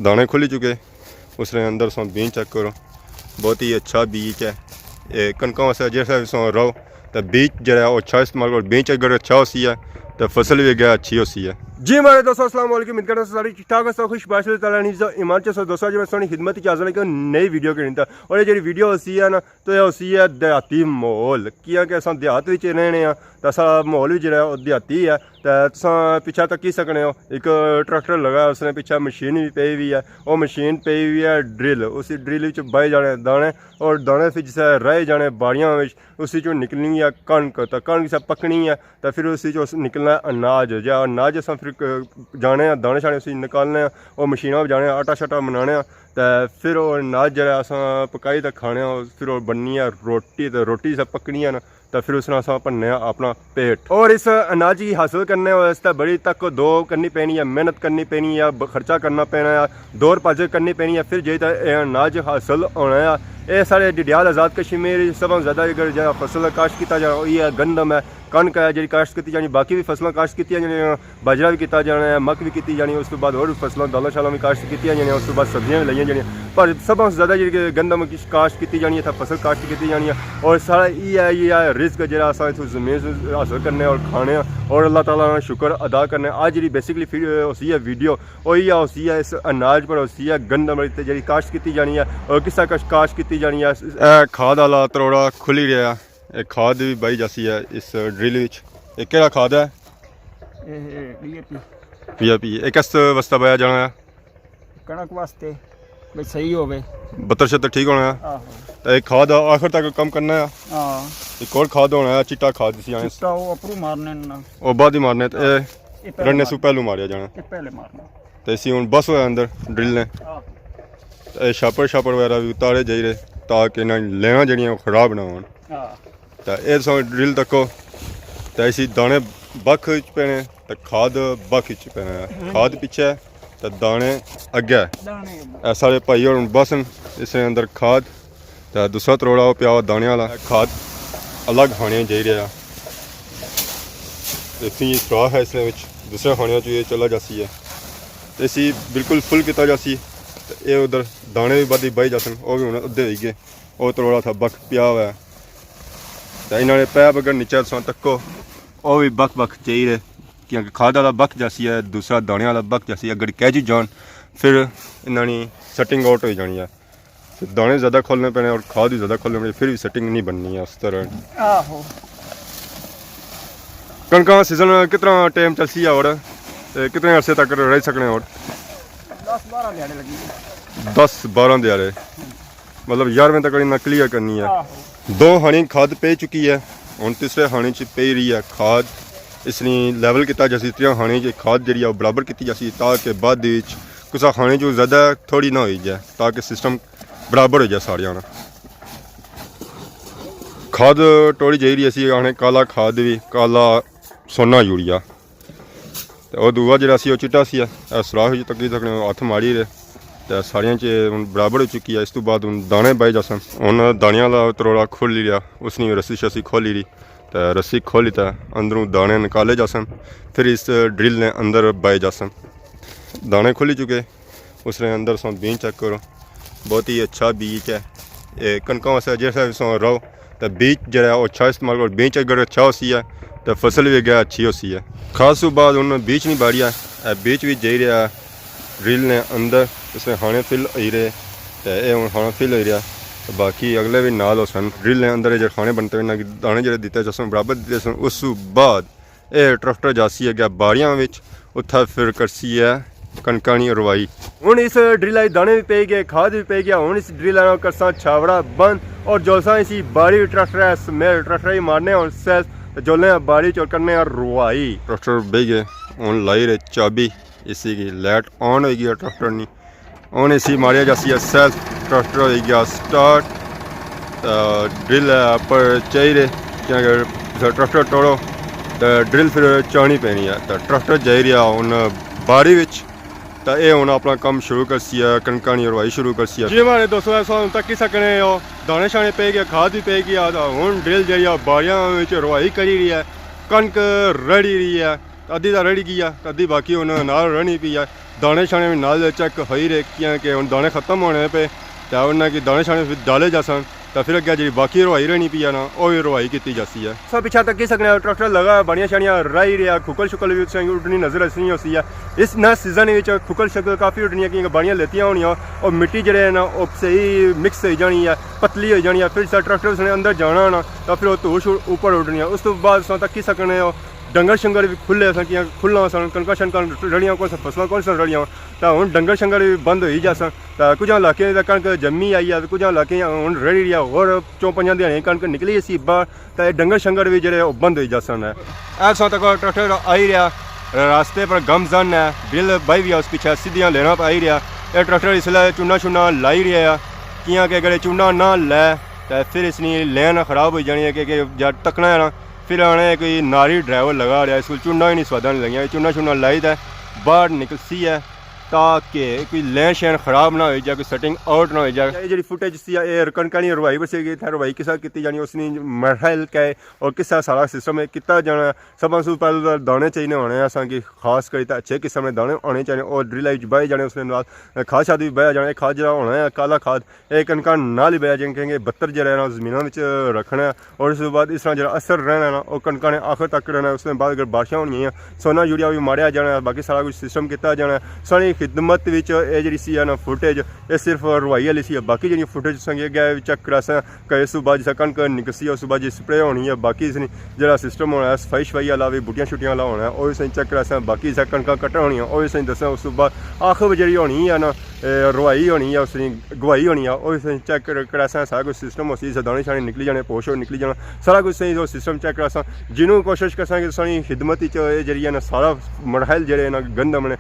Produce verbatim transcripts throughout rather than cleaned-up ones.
دانے کھلی چکے، اس نے اندر سو بین چیک کرو، بہت ہی اچھا بیج ہے۔ اے کنکاں واسطے جیسا بھی سو رہو، تو بیج جڑا ہے وہ اچھا استعمال کرو۔ بیج اگر اچھا ہوسی ہے تو فصل بھی اگے اچھی ہوسی ہے۔ جی ماڑے دوستو، السلام علیکم، امید کرنا سارے ٹھیک ٹھاک ہو، خوش باش اللہ تعالیٰ نے ایمان چ سو۔ دوستو، اج میں سونی خدمت چ حاضر ہاں کہ نئی ویڈیو کے نال۔ اور یہ جڑی ویڈیو ہوسی ہے نا، تو یہ ہوسی ہے دیہاتی ماحول، کیاں کہ اساں دیہات وچ رہنے ہاں، تو اساں ماحول بھی جڑا ہے وہ دیہاتی ہے۔ تے تساں پچھا تکی سکنے ہو، ایک ٹریکٹر لگا، اس نے پچھا مشین بھی پئی ہوئی ہے۔ وہ مشین پئی ہوئی ہے ڈرل، اسی ڈرل وچ بائے جانے دانے، اور دانے پھر جسے رہ جانے باڑیاں وچ، اسی چوں نکلنی ہے کنک، تے کنک جسے پکنی ہے، تے پھر اسی چوں نکلنا ہے اناج۔ جے اناج اساں پھر ک-، جانے آں، دانے شانے اسی نکالنے آں، وہ مشیناں پہ جانے آں، آٹا شاٹا بنانے آں، تے پھر وہ اناج جڑا اساں پکائی تے کھانے آں، پھر وہ بننی ہے روٹی، تے روٹی جسے پکنی ہے نا، تے پھر اس نال اساں بھرنے آں اپنا پیٹ۔ اور اس اناج کی حاصل کرنے واسطے بڑی تک دو کرنی پینی ہے، محنت کرنی پینی ہے، ب-، خرچہ کرنا پینا ہے، دور پاجے کرنی پینی ہے، پھر جے تے اے اناج حاصل ہونا ہے۔ اے سارے ڈڈیال آزاد کشمیر سب سے زیادہ اگر جا فصل کاشت کیتا جانا، او یہ گندم ہے، کنک ہے جڑی کاشت کیتی جانی، باقی بھی فصلاں کاشت کیتیاں جانیاں، باجرہ بھی کیتا جانا ہے، مک بھی کیتی جانی، اس تو بعد اور بھی فصلاں، دالاں شالاں بھی کاشت کیتیاں جانیاں، اس تو بعد سبزیاں بھی لائیاں جانیاں۔ پر سب سے زیادہ جڑی کہ گندم کی کاشت کیتی جانی ہے، اتھا فصل کاشت کیتی جانی ہے۔ اور سارا یہ ہے، یہ ہے رزق جڑا اساں اتھوں زمین سے حاصل کرنے اور کھانے ہیں اور اللہ تعالیٰ نا شکر ادا کرنے۔ آج جڑی بیسکلی فی-، ہوسی ہے ویڈیو، او یہ ہوسی ہے اس اناج پر ہوسی ہے گندم والی تے جڑی کاشت کیتی جانی ہے اور کس طرح کاش-، کاشت کیتی جانی ہے۔ اے کھاد والا تروڑا کھلی رہیا ہے، اے کھاد بھی بائی جاسی ہے اس ڈرل وچ۔ اے کیڑا کھاد ہے؟ اے، اے، ڈی اے پی۔ ڈی اے پی۔ اے کس واسطے بایا جانا ہے؟ کنک واسطے، بھئی صحیح ہووے۔ بتر شتر ٹھیک ہونا ہے۔ آہو۔ تے کھاد آخر تک کم کرنا ہے۔ ہاں۔ ایک اور کھاد ہونا ہے، چٹا کھاد جسی آنے۔ چٹا او اپرو مارنے نا۔ او بعد ہی مارنے، تے اے اے پہلے رننے سو مارنے۔ پہلو ماریا جانا۔ اے پہلے مارنا۔ تے اسی ہن بس ہویا اندر ڈرل نے۔ آہو۔ تے اے شاپر شاپر وغیرہ بھی اتارے جائی رہے، تاکہ انہاں لینا جڑیاں خراب نہ ہون۔ ہاں۔ تے اے تساں ڈرل تکو، تے اسی دانے بکھ وچ پینے، تے کھاد بکھ وچ پینے۔ ہاں۔ کھاد پچھے، تے دانے اگے۔ دانے اگے۔ اے سارے بھائی ہن بسن اس نے اندر کھاد، تے دوسرا تروڑا او پیا ہوا دانے والا۔ کھاد الگ ہانے جائی رہیا۔ اتنی سوراخ ہے اس نے وچ، دوسرے ہانے چ یہ چلا جاسی ہے۔ تے اسی بالکل فل کیتا جاسی۔ تے اے ادھر دانے بھی بدھی بائی جاسن، او بھی ہن ادھے ہوئی گئے۔ او تروڑا تھا بکھ پیا ہوا ہے۔ تے انہاں نے پیپ اگر نیچے تساں تکو، او بھی بکھ بکھ چاہی رہے، کیونکہ کھاد والا بکھ جاسی ہے، دوسرا دانے والا بکھ جاسی ہے۔ اگر کیچ جان، پھر انہاں نی سیٹنگ آؤٹ ہوئی جانی ہے۔ تے دانے زیادہ کھولنے پینے اور کھاد بھی زیادہ کھولنے پینے، پھر بھی سیٹنگ نہیں بننی ہے اس طرح۔ آہو۔ کنکاں سیزن کتنا ٹائم چلسی ہے اور، تے کتنے عرصے تک رہ سکنے اور؟ دس بارہ دیہاڑے لگی۔ دس بارہ دیہاڑے۔ مطلب یارویں تک انہاں کلیئر کرنی ہے۔ آہو۔ دو ہانی کھاد پی چکی ہے، ہن تیسرے ہانی چ پی رہی ہے کھاد۔ اس نی لیول کیتا جاسی، تریاں ہانی چ کھاد جڑی ہے وہ برابر کیتی جاسی، تاکہ بعد وچ کسا ہانی چ زیادہ تھوڑی نہ ہوئی جائے، تاکہ سسٹم برابر ہو جائے ساریاں نا۔ کھاد ٹوڑی جائی رہی اسی، آنے کالا کھاد بھی، کالا سونا یوریا۔ تے او دووا جیہڑا سی، او چٹا سی، اے سوراخ وچ تکی سکنے او، ہتھ ماری رہے۔ تے ساریاں چ ہن برابر ہو چکی ہے۔ اس تو بعد ہن دانے پائے جاسن۔ ہن دانیاں آلا تروڑا کھولی لیا، اس نی رسی شسی کھولی ری۔ تے رسی کھولی تے اندروں دانے نکالے جاسن، پھر اس ڈرل نے اندر پائے جاسن۔ دانے کھلی چکے، اس نے اندر سو بین چیک کرو، بہت ہی اچھا بیج ہے۔ اے کنکاں واسطے جیسا سو رہو، تے بیج جیہڑا ہے او اچھا استعمال کرو۔ بیج اگر اچھا ہوسی ہے تے فصل وی اگے اچھی ہوسی ہے۔ کھاد سو بعد ہن بیج نہیں باڑیا، اے بیج وی جائی رہیا ہے ڈرل نے اندر، اس نے کھانے فل ہوئی رہے، تے اے ہن کھانا فل ہوئی رہیا۔ تے باقی اگلے وی نال ہوسن، ڈرل نے اندر جیہڑے کھانے بنتے ہوئے، دانے جیہڑے دیتے جاسن، برابر دیتے جاسن۔ اس سو بعد اے ٹریکٹر جاسی اگے باڑیاں وچ، اتھا پھر کرسی ہے کنکاں نی روائی۔ ہن اس ڈرل آئی دانے وی پئی گئے، کھاد وی پئی گیا۔ ہن اس ڈرل آلا کرساں چھاوڑا بند اور جولساں اسی باڑی وی ٹریکٹر ہے، سمیل ٹریکٹر ہی مارنے ہن سیل تے جولنے آں باڑی چ اور کرنے آں روائی۔ ٹریکٹر بئی گئے، ہن لائی رہے چابی، اسی کی لائٹ آن ہوئی گئی ہے ٹریکٹر نی۔ ہن اسی ماریا جاسی ہے سیل، ٹریکٹر ہوئی گیا سٹارٹ۔ تے ڈرل ہے اپر چائی رہے، کیونکہ جسے ٹریکٹر ٹوڑو تے ڈرل پھر چانی پینی ہے۔ تے ٹریکٹر جائی رہیا ہن باڑی وچ، تے اے ہن اپنا کم شروع کرسی ہے، کنکاں نی روائی شروع کرسی ہے۔ جی ماڑے دوستو، ایسا ہن تکی سکنے ہو، دانے شانے پئی گئے، کھاد وی پئی گیا، تے ہن ڈرل جیہڑی ہے باڑیاں وچ روائی کری رہی ہے، کنک رڑی رہی ہے، ادھی تاں رڑی گئی ہے، ادھی باقی ہن نال رہنی پئی ہے۔ دانے شانے وی نال چیک ہوئی رہے، کیاں کہ ہن دانے ختم ہونے پے، تے انہاں کی دانے شانے فیر ڈالے جاسن، تے فیر اگے جیڑی باقی روائی رہنی پئی ہے نا، او وی روائی کیتی جاسی ہے۔ سو پچھا تکی سکنے آں، ٹریکٹر لگا، باڑیاں شاڑیاں رائی رہیا، کھکل شکل وی اتساں اڈنی نظر اچھنی ہوسی ہے۔ اس نا سیزن وچ کھکل شکل کافی اڈنیاں، کیونکہ باڑیاں لیتیاں ہونیاں، او مٹی جیڑے نا، او صحیح مکس ہوئی جانی ہے، پتلی ہوئی جانی ہے۔ فیر جسا ٹریکٹر اس نے اندر جانا نا، تاں فیر او دھوڑ شوڑ اوپر اڈنی ہے۔ اس تو بعد اساں تکی سکنے ہو، ڈنگر شنگر وی کھلے سن، کیاں کھلاں سن، کنکاں شنکاں رڑیاں کون سن، فصلاں کون سن رڑیاں، تاں ہن ڈنگر شنگر وی بند ہوئی جاسن۔ تاں کجھ علاقے تے کنک جمی آئی ہے، کجھ علاقے ہن رڑی رہی ہے، ہور چوں پنجاں دیہاڑیاں کنک نکلی اسی باہر، تاں اے ڈنگر شنگر وی جیڑے او بند ہوئی جاسن۔ اے تساں تک ٹریکٹر آئی رہیا، راستے پر گم زن ہے، ڈرل بائی وی اس پچھے سیدھیاں لیناں پہ آئی رہیا۔ اے ٹریکٹر اس ویلے چونا شونا لائی رہیا ہے، کیاں کہ اگر اے چونا نہ لے، تاں فیر اس نی لین خراب ہوئی جانی ہے، کہ، کہ جا تکنا ہے نا، فیر آنے کوئی ناری ڈرائیور لگا رہیا، اس کول چونا ہی نہیں سواداں نہیں لگیاں۔ چونا شونا لائی تے باہر نکلسی ہے، تاکہ کوئی لین شین خراب نہ ہوئی جائے، کوئی سیٹنگ آؤٹ نہ ہوئی جائے۔ اے جیڑی فوٹیج سی، اے کنکاں نی روائی بسی گئی، اتھے روائی کسا کیتی جانی، اس نی مراحل کیا ہے اور کسا سارا سسٹم ہے کیتا جانا ہے۔ سب سوں پہلے تاں دانے چاہینے ہونے ہیں اساں کی، خاص کری تے اچھے قسم نے دانے ہونے چاہینے، اور ڈرل وچ بائے جانے، اس نے نال کھاد شاد وی بائے جانے۔ کھاد جیڑا ہونا ہے، کالا کھاد، اے کنکاں نال ہی بیا جائیں، کیونکہ بتر جیڑا ہے نا، زمیناں وچ رکھنا ہے، اور اس بعد اس طرح جیڑا اثر رہنا ہے نا، او کنکاں نے آخر تک رہنا ہے۔ اس نے بعد اگر بارشاں ہونیاں ہیں، سونا یوریا وی ماریا جانا ہے، باقی سارا کچھ سسٹم کیتا جانا ہے۔ ساڑی خدمت وچ اے جیڑی سی ہے نا فوٹیج، اے صرف روائی والی سی ہے، باقی جیڑی فوٹیج تساں کی اگے چیک کراساں کہ اس بعد جسا کنک نکسی ہے، اس بعد جی سپرے ہونی ہے، باقی اس نے جیڑا سسٹم ہونا ہے، صفائی شفائی والا وی، بوٹیاں شوٹیاں والا ہونا ہے، او اس نے چیک کراساں۔ باقی جسا کنکاں کٹن ہونیاں، او اس نے دساں۔ اس بعد آخر جیڑی ہونی ہے نا، اے، روائی ہونی ہے، اس نی گواہی ہونی ہے، او اس نے چیک کر-، کراساں۔ سارا کچھ سسٹم ہوسی، دانے شانے نکلی جانے، پوش ہو نکلی جانا، سارا کچھ صحیح او سسٹم چیک کراساں۔ جنوں کوشش کرساں کہ ساڑی خدمت وچ اے جیڑی ہے نا، سارا مراحل جیڑے نا، گندم نے،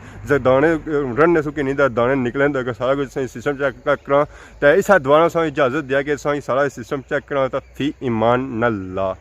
دانے رننے سو کہ نہیں، دانے نکلن، سارا کچھ صحیح سسٹم چیک کراں۔ تے اس دوارا ساں اجازت دیا کہ ساں سارا سسٹم چیک کراں، تے فی امان اللہ۔